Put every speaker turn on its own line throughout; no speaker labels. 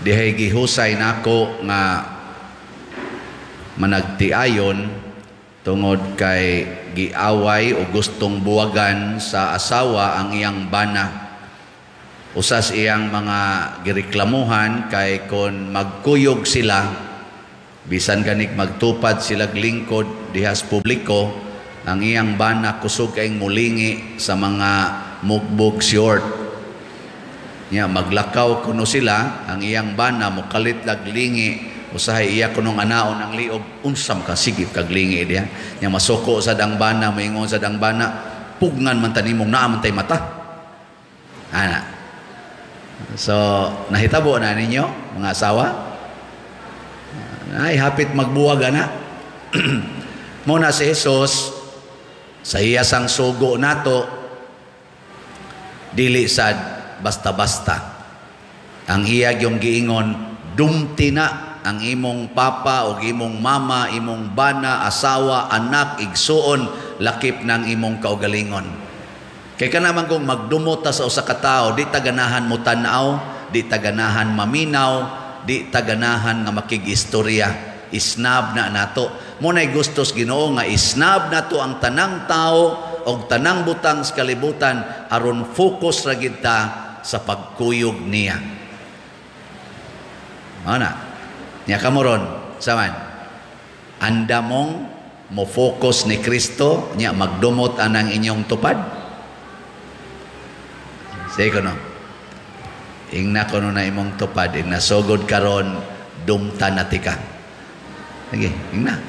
Dihay gihusay nako nga managtiayon tungod kay giaway o gustong buwagan sa asawa ang iyang bana. Usas iyang mga gireklamuhan kay kon magkuyog sila, bisan ganik magtupad sila lingkod dihas publiko, ang iyang bana kusog kayong mulingi sa mga mugbog short. Nya maglakaw kuno sila, ang iyang bana mokalit laglingi, usahay iya kunong anaon ang liog, unsam ka sige kag lingi diha. Nya masuko sad ang bana, moingon sad ang bana, pugnan man ta nimong naa man tay mata. Ana. So nahitabo na ninyo mga asawa? Ay hapit magbuwag ana. Muna si Jesus sa iya sang sugo nato dili sad basta-basta. Ang iya yung giingon, dumti na ang imong papa o imong mama, imong bana, asawa, anak, igsuon, lakip ng imong kaugalingon. Kay ka naman kung magdumot ta sa usa ka tawo, di ta ganahan mo tan-aw, di ta ganahan maminaw, di ta ganahan nga makig-istorya. Isnab na nato. Muna'y gustos Ginoo nga isnab nato ang tanang tao og tanang butang sa kalibutan aron focus ra gid ta sa pagkuyog niya. Ana. Nya kamo ron, saman. Anda mong mo focus ni Kristo nya magdumot anang inyong tupad. Sige ko no. Ingna ko no na imong tupad, ingna sugod karon dumtan na tika. Sige, ingna.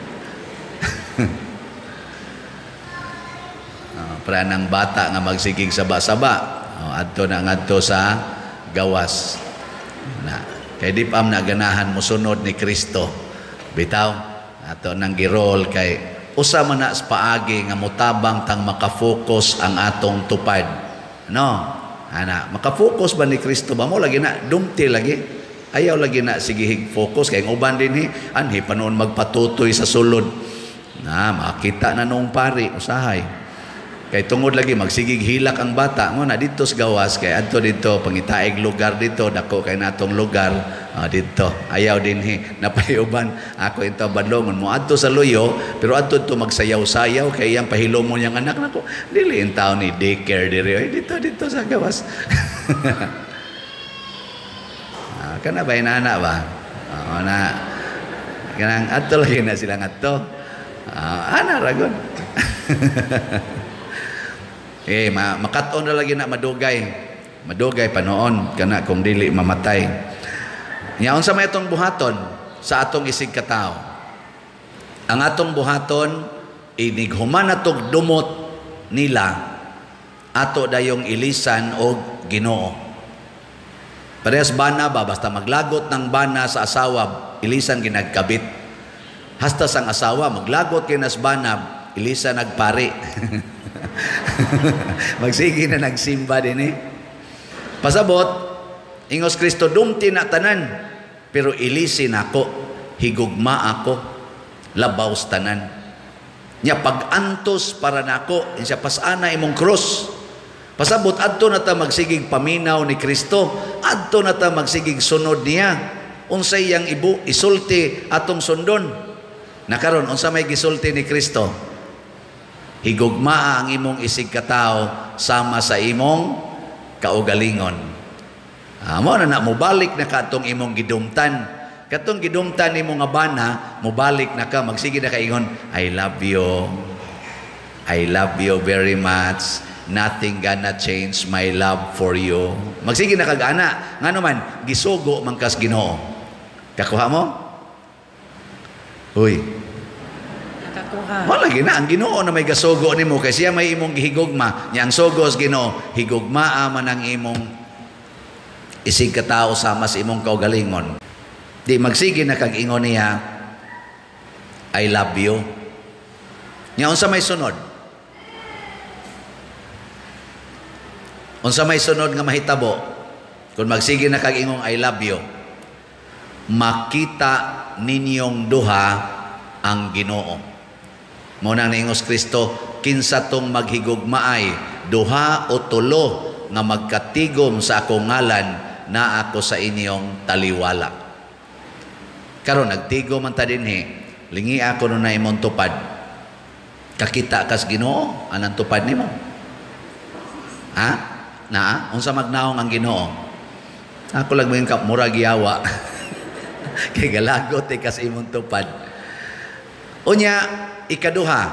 Para ng bata nga magsigig saba-saba, adto na ngadto sa gawas. Na, kay di pa na ganahan mosunod ni Kristo. Bitaw, ato nang girol kay usa man na sa paagi nga motabang tang makafocus ang atong tupad. No? Ana, makafocus ba ni Kristo ba mo lagi na dumti lagi. Ayaw lagi na sigihig focus kay ang uban dinhi anhi pa noon magpatutoy sa sulod. Na makita na noong pari usahay. Kay tungod lagi magsigig hilak ang bata mo na dito sa gawas kay adto dito pangitaig lugar dito dako kay natong lugar dito ayaw dinhi napayuban ako into badlongon mo adto sa luyo pero adto to magsayaw-sayaw kay iyang pahilomon niyang anak nako dili in taon ni daycare diri oy dito dito sa gawas. Kana ba inana ba? Na kanang adto lagi na sila ngadto. Ana ragon. Makat-on na lagi na madugay. Madugay pa noon kana kung dili mamatay. Nya unsa may atong buhaton sa atong isig katao? Ang atong buhaton inig human atog dumot nila ato dayong ilisan og Ginoo. Parehas bana ba basta maglagot ng bana sa asawa ilisan ginagkabit. Hasta sang asawa maglagot kay nas bana ilisan nagpari. Magsige na nagsimba din eh. Pasabot, ingos Kristo dumti na tanan, pero ilisin ako, higugma ako, labaw sa tanan. Nya pag-antos para nako, siya pasana imong krus. Pasabot adto na ta magsigig paminaw ni Kristo, adto na ta magsigig sunod niya. Unsay iyang ibu isulti atong sundon. Nakaron unsa may gisulti ni Kristo? Higugmaa ang imong isig katao sama sa imong kaugalingon. Mo na na mobalik na ka atong imong gidumtan. Katong gidumtan nimo nga bana, mobalik na ka magsige na ka ingon, I love you. I love you very much. Nothing gonna change my love for you. Magsige na kag ana. Ngano man gisugo man kas Ginoo. Kakuha mo? Uy.
Nakakuha.
Wala lagi na ang Ginoo na may gasugo nimo kay siya may imong gihigugma. Nya ang sugo sa Ginoo, higugmaa man ang imong isig katao sama sa imong kaugalingon. Di magsige na kag ingon niya, I love you. Nya unsa may sunod? Unsa may sunod nga mahitabo? Kung magsige na kag ingong I love you, makita ninyong duha ang Ginoo. Mao nang niingos Kristo, kinsa tong maghigugmaay, duha o tulo nga magkatigom sa akong ngalan, naa ako sa inyong taliwala. Karon nagtigo man ta dinhi, lingi ako no na imong tupad. Kakita kas Ginoo, anang tupad nimo? Ha? Naa? Unsa magnaong ang Ginoo? Ako lang mo ka murag yawa. Kay galagot eh kas imong tupad. Unya, ikaduha,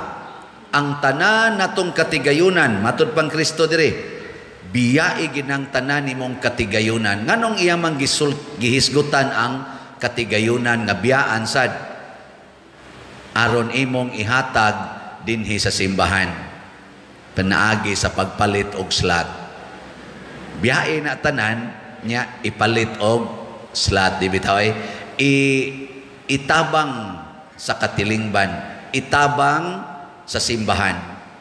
ang tanan natong katigayunan, matud pang Kristo dire, biyai ginang tanan nimong katigayunan. Nganong iya man gihisgutan ang katigayunan nga biyaan sad aron imong ihatag dinhi sa simbahan panaagi sa pagpalit og slot? Biyae na tanan nya ipalit og slot, di bitaw ay itabang sa katilingban, itabang sa simbahan,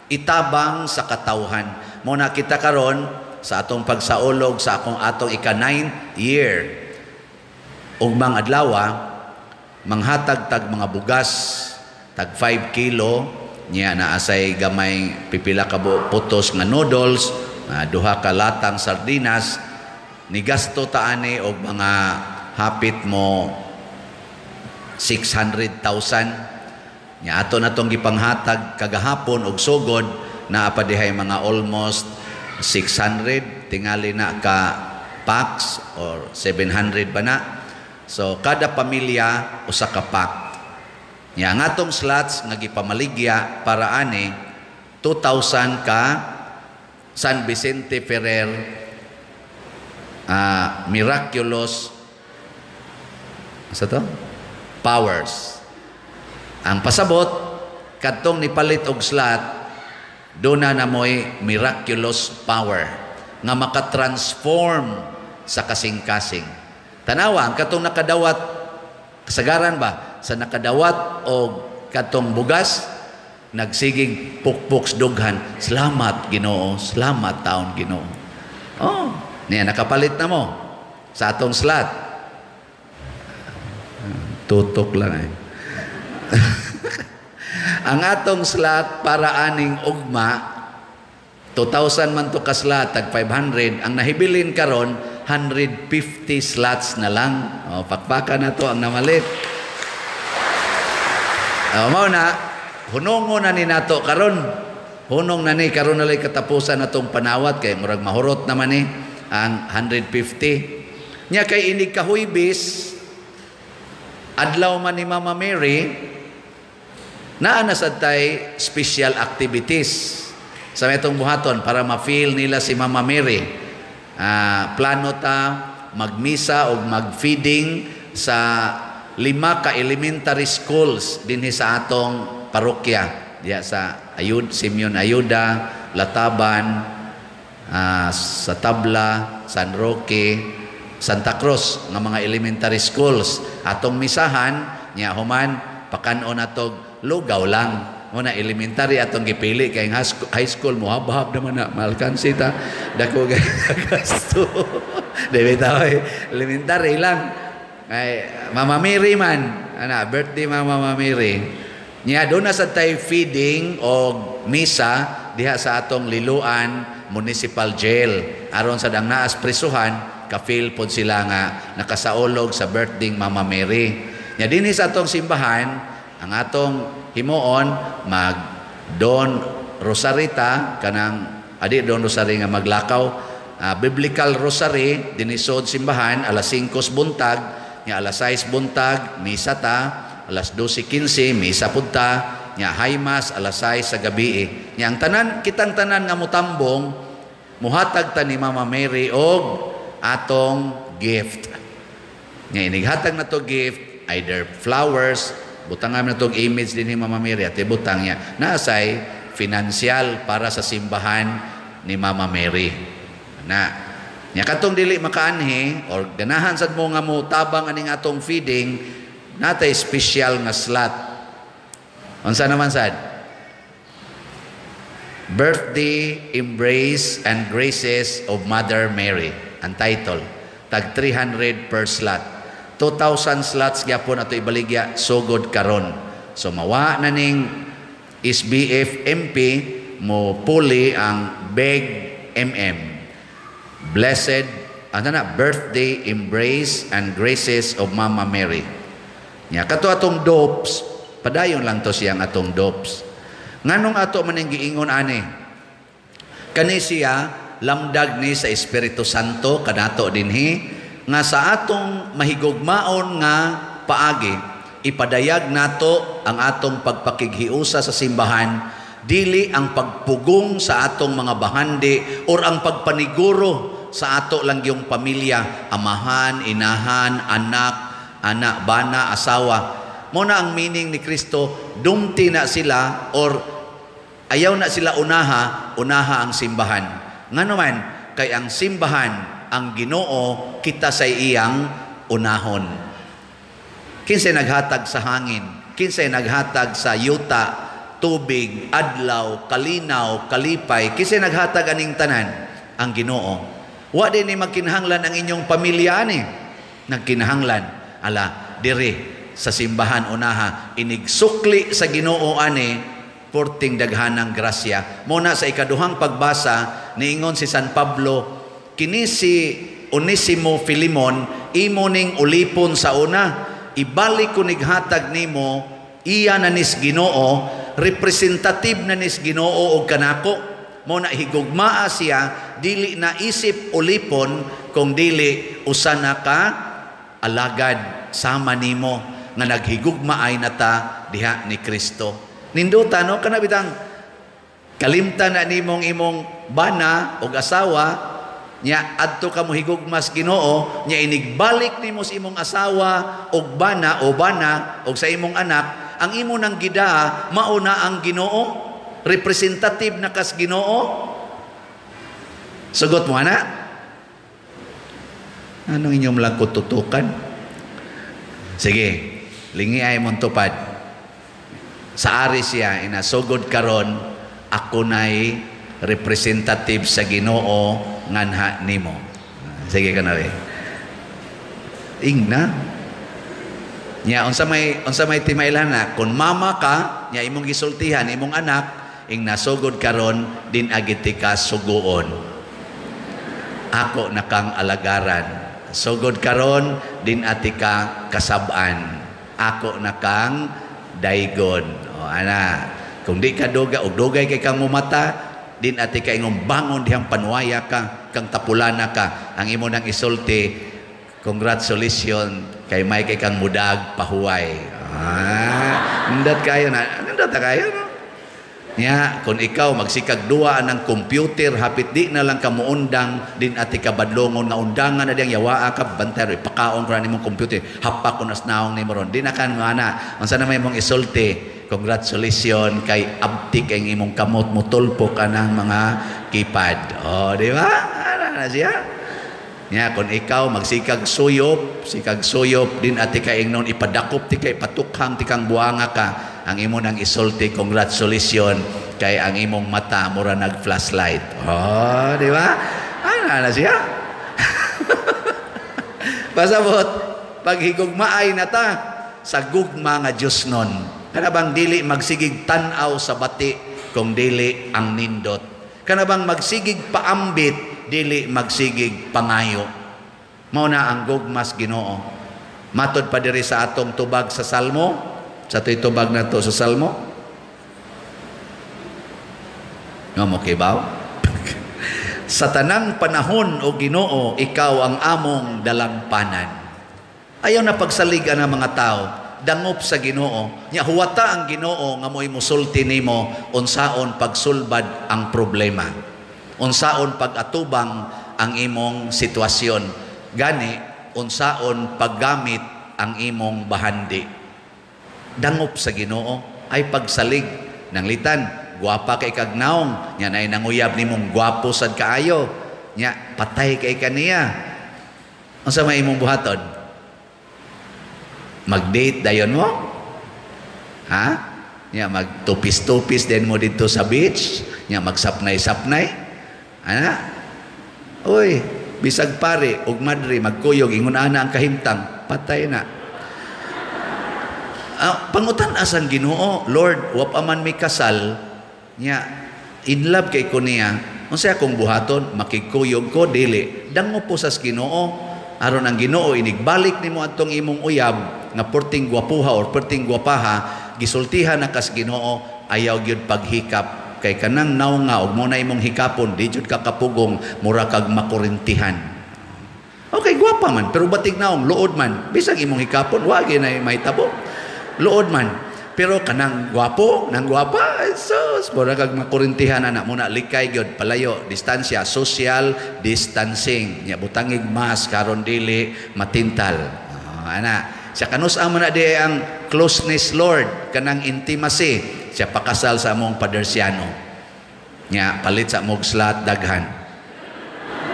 itabang sa katawhan. Mo na kita karon sa atong pagsaulog sa akong atong ika-9th year ugmang adlaw, manghatag tag mga bugas tag 5 kilo niya, naasay gamay pipila ka putos nga noodles, duha ka latang sardinas. Nigasto ta ani og mga hapit mo 600,000 nya. Ato na tong gipanghatag kagahapon og sugod, naa pa dihay mga almost 600 tingali na ka packs or 700 ba na. So kada pamilya usa ka pack. Nya ang atong slots nga gipamaligya para ani 2,000 ka San Vicente Ferrer miraculous sa to powers. Ang pasabot, kadtong nipalit og slot, duna na mo'y miraculous power nga makatransform sa kasing-kasing. Tanawa, ang katong nakadawat, kasagaran ba, sa nakadawat og katong bugas, nagsiging pukpok dughan. "Salamat, Ginoo, salamat taon, Ginoo." Oh, niya nakapalit na mo sa atong slot. Tutok lang eh. Ang atong slot para aning ugma, 2,000 man to ka slot, tag 500. Ang nahibilin karon 150 slots na lang. O, pakpakan na to ang namalit. O, mao na, hunongo na ni nato karon. Hunong na ni, karon na lang katapusan na tong panawat, kay murag mahurot naman ni ang 150. Nya kay inig kahuybis, adlaw man ni Mama Mary, naa na sad tay special activities sa itong buhaton para ma-feel nila si Mama Mary. Plano ta magmisa o mag-feeding sa lima ka elementary schools dinhi sa atong parokya. Diya sa Ayud, Simeon Ayuda, Lataban, sa Tabla, San Roque, Santa Cruz nga mga elementary schools. Atong misahan nya, human pakan-on natog lugaw lang. Muna elementary atong gipili kay high school mo habhab naman na maalkansi ta, dako gasto. Di bitaw eh, elementary lang. Ay Mama Mary man ana, birthday Mama Mary. Nya doon na sa tay feeding og misa diha sa atong Liloan Municipal Jail aron sa dang naas prisuhan, ka-feel pod sila nga nakasaulog sa birthday Mama Mary. Nya dinhi sa atong simbahan, ang atong himuon, mag Dawn Rosary ta, kanang adi Dawn Rosary nga maglakaw, biblical rosary dinhi sod simbahan alas 5 buntag. Nya alas 6 buntag misa ta, alas 12:15 misa pud ta, nya high mass alas 6 sa gabi. Nya ang tanan kitang tanan nga mutambong, muhatag ta ni Mama Mary og atong gift. Nya inighatag na to gift, either flowers, butang na tong image din ni Mama Mary at ibutang niya naasay financial para sa simbahan ni Mama Mary. Na nya katong dili makaanhi or ganahan sad mo nga mo tabang aning atong feeding, natay special nga slot. Unsa naman sad? Birthday Embrace and Graces of Mother Mary ang title. Tag 300 per slot. 2,000 slots gyapon ato ibaligya sugod karon. So mawa na ning SBF MP, mo puli ang BEG MM. Blessed ano na, birthday embrace and graces of Mama Mary. Nya kato atong dopes, padayon lang to siyang atong dopes. Nganong ato man ning giingon ani? Kani siya lamdag ni sa Espiritu Santo kanato dinhi nga sa atong mahigugmaon nga paagi ipadayag nato ang atong pagpakighiusa sa simbahan, dili ang pagpugong sa atong mga bahandi or ang pagpaniguro sa ato lang yung pamilya, amahan, inahan, anak, anak, bana, asawa. Mo na ang meaning ni Kristo, dumti na sila or ayaw na sila unaha, unaha ang simbahan. Ngano man, kay ang simbahan, ang Ginoo, kita sa iyang unahon. Kinsay naghatag sa hangin, kinsay naghatag sa yuta, tubig, adlaw, kalinaw, kalipay, kinsay naghatag aning tanan? Ang Ginoo. Wa din ni magkinahanglan ang inyong pamilya ani. Nagkinahanglan ala diri sa simbahan unaha, inigsukli sa Ginoo ani porting daghanang grasya. Muna sa ikaduhang pagbasa niingon si San Pablo, kini si Onesimo Filimon imo ning ulipon sa una, ibalik ko nighatag nimo, iya na nis Ginoo, representative na nis Ginoo og kanako. Mo na higugmaa siya, dili na isip ulipon kung dili usa na ka alagad sama nimo nga naghigugmaay na ta diha ni Kristo. Ninduta no, kana bitang kalimtan na nimong imong bana og asawa nya adto ka mohigugmas Ginoo, nya inigbalik nimo sa imong asawa og bana o bana og sa imong anak, ang imo nang gidaa mao na ang Ginoo, representative na kas Ginoo. Sugot mo ana? Anong inyong lang kututukan? Sige, lingi ay mong tupad. Sa ari siya, inasugod karon, ako na'y representative sa Ginoo nganha nimo. Sige ka na rin. Ingna. Nya unsa may timailhan na kung mama ka, nya imong gisultihan imong anak, ing nasugod karon din agiti ka suguon. Ako na kang alagaran. Sugod karon din ati ka kasab-an. Ako na kang daygon. O ana, kung di ka duga og dugay kay kang mumata, din ati ka ingong bangon dihang panuwaya ka, kang tapulana ka. Ang imo nang isulti, congratulations kay may kay kang mudag pahuway. Ah, nindot kayo na. Nindot na kayo no. Nya, kung ikaw magsikag duwa ng computer, hapit di na lang ka muundang, din ati ka badlongon nga undangan na diyang yawaa ka, bantay, ipakaon ko na nimong computer, hapak ko nas naong nimo ron. Di na kan ana, unsa na may imong isulti, congratulations kay abtik ang imong kamot mutulpok anang mga keypad. Oh, di ba? Ana na siya. Nya, kung ikaw magsikag suyop, sikag suyop, din ati ka ingnon, ipadakop ti kay patukhang ti kang buanga ka, ang imo nang isulti, congratulations kay ang imong mata mura nag flashlight. Oh, di ba? Ana na siya. Pasabot, paghigugmaay na ta sa gugma nga Dios nun. Kana bang dili magsigig tan-aw sa bati kung dili ang nindot. Kana bang magsigig paambit dili magsigig pangayo. Mao na ang gugmas Ginoo. Matod pa diri sa atong tubag sa Salmo. Sa ito'y tubag na to sa Salmo. Nga mo kibaw? Sa tanang panahon o Ginoo, ikaw ang among dalangpanan. Ayaw na pagsaligan ang mga tao. Dangop sa Ginoo. Nya huwata ang Ginoo nga mo'y musulti nimo unsaon pagsulbad ang problema. Unsaon pag-atubang ang imong sitwasyon. Gani unsaon paggamit ang imong bahandi. Dangop sa Ginoo ay pagsalig ng litan. Gwapa kay kagnaong, nya nay nanguyab nimong gwapo sad kaayo. Nya patay kay kaniya. Unsa may imong buhaton? Mag-date dayon mo? Ha? Nya magtupis-tupis din mo dito sa beach, nya magsapnay-sapnay. Ana? Uy, bisag pare ug madre magkuyog ingon ana ang kahimtang, patay na. Pangutan asang Ginoo, Lord, wa pa man mi kasal, nya in love kay ko niya. Unsa akong buhaton? Makigkuyog ko dili. Dangop po sa Ginoo aron ang Ginoo inigbalik nimo atong imong uyab nga perting gwapuha or perting gwapaha, gisultihan na kas Ginoo, ayaw gyud paghikap kay kanang naong nga og mo na imong hikapon, di jud ka kapugong, mura kag makurintihan. Okay, gwapa man, pero batig naong, luod man. Bisag imong hikapon, wa gyud na mahitabo. Luod man. Pero kanang gwapo, nang gwapa, sus, mura kag makurintihan ana mo na likay gyud, palayo, distansya, social distancing. Nya butangig mask karon dili matintal. Oh, ana. Siya kanus man na di ang closeness, Lord, kanang intimacy. Siya pakasal sa among padersiano. Nya palit sa among slot daghan.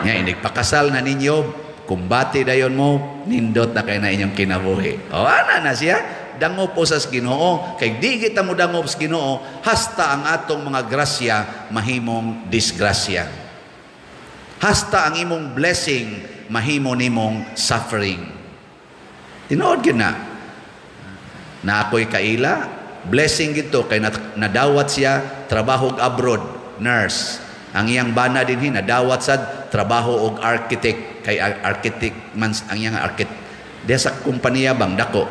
Nya inig pakasal na ninyo, kumbati dayon mo, nindot na kay na inyong kinabuhi. O ana na siya, dangop po sa Ginoo, kay di kita mo dangop sa Ginoo hasta ang atong mga grasya mahimong disgrasya. Hasta ang imong blessing mahimo nimong suffering. Tinuod gyud na. Na ako'y kaila, blessing gito kay nadawat siya trabaho og abroad, nurse. Ang iyang bana dinhi nadawat sad trabaho og architect, kay architect man ang iyang architect. Diya sa kompanya bang dako.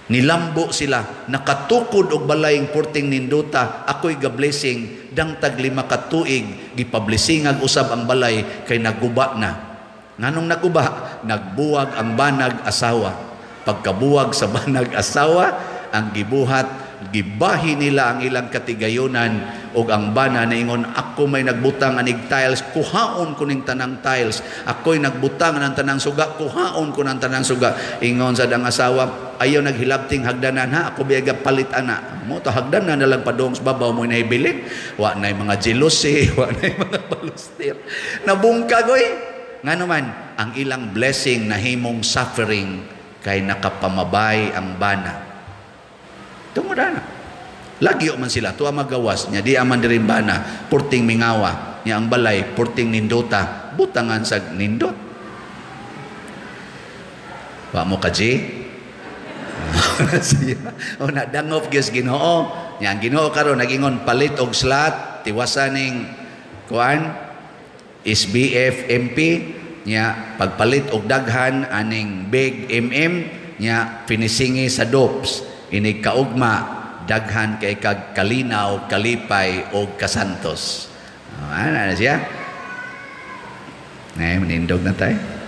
Nilambo sila, nakatukod og balayng porting nindota, ako'y ga-blessing, dangtag 5 ka tuig, gipablessingag usab ang balay kay naguba na. Nganong naguba? Nagbuwag ang banag asawa. Pagkabuwag sa banag asawa, ang gibuhat, gibahi nila ang ilang katigayonan og ang bana naingon, ako may nagbutang anig tiles, kuhaon ko ning tanang tiles. Ako'y nagbutang ng tanang suga, kuhaon ko ng tanang suga. Ingon sa dang asawa, ayaw naghilabting hagdanan ha, ako biyaga palit ana. Mo to hagdanan na lang padung sa babaw mo nahibilin. Wa nay mga jealousy, wa nay mga balustir. Nabungkag oy. Ngano man ang ilang blessing nahimong suffering kay nakapamabay ang bana. Tungod ana. Lagyo man sila, tuwa magawas niya, di aman diri bana, purting mingawa, niya ang balay, purting nindota, butangan sa nindot. Wa mo ka, G? O nadangop gyud Ginoo. Nya ang Ginoo karon nagingon palit og slot, tiwasan ning kuan SBF MP, nya pagpalit og daghan aning big MM, nya finishingi sa dopes, inig kaugma daghan kay kag kalinaw, kalipay og kasantos. Oh, ana na siya. Nay, manindog na tayo.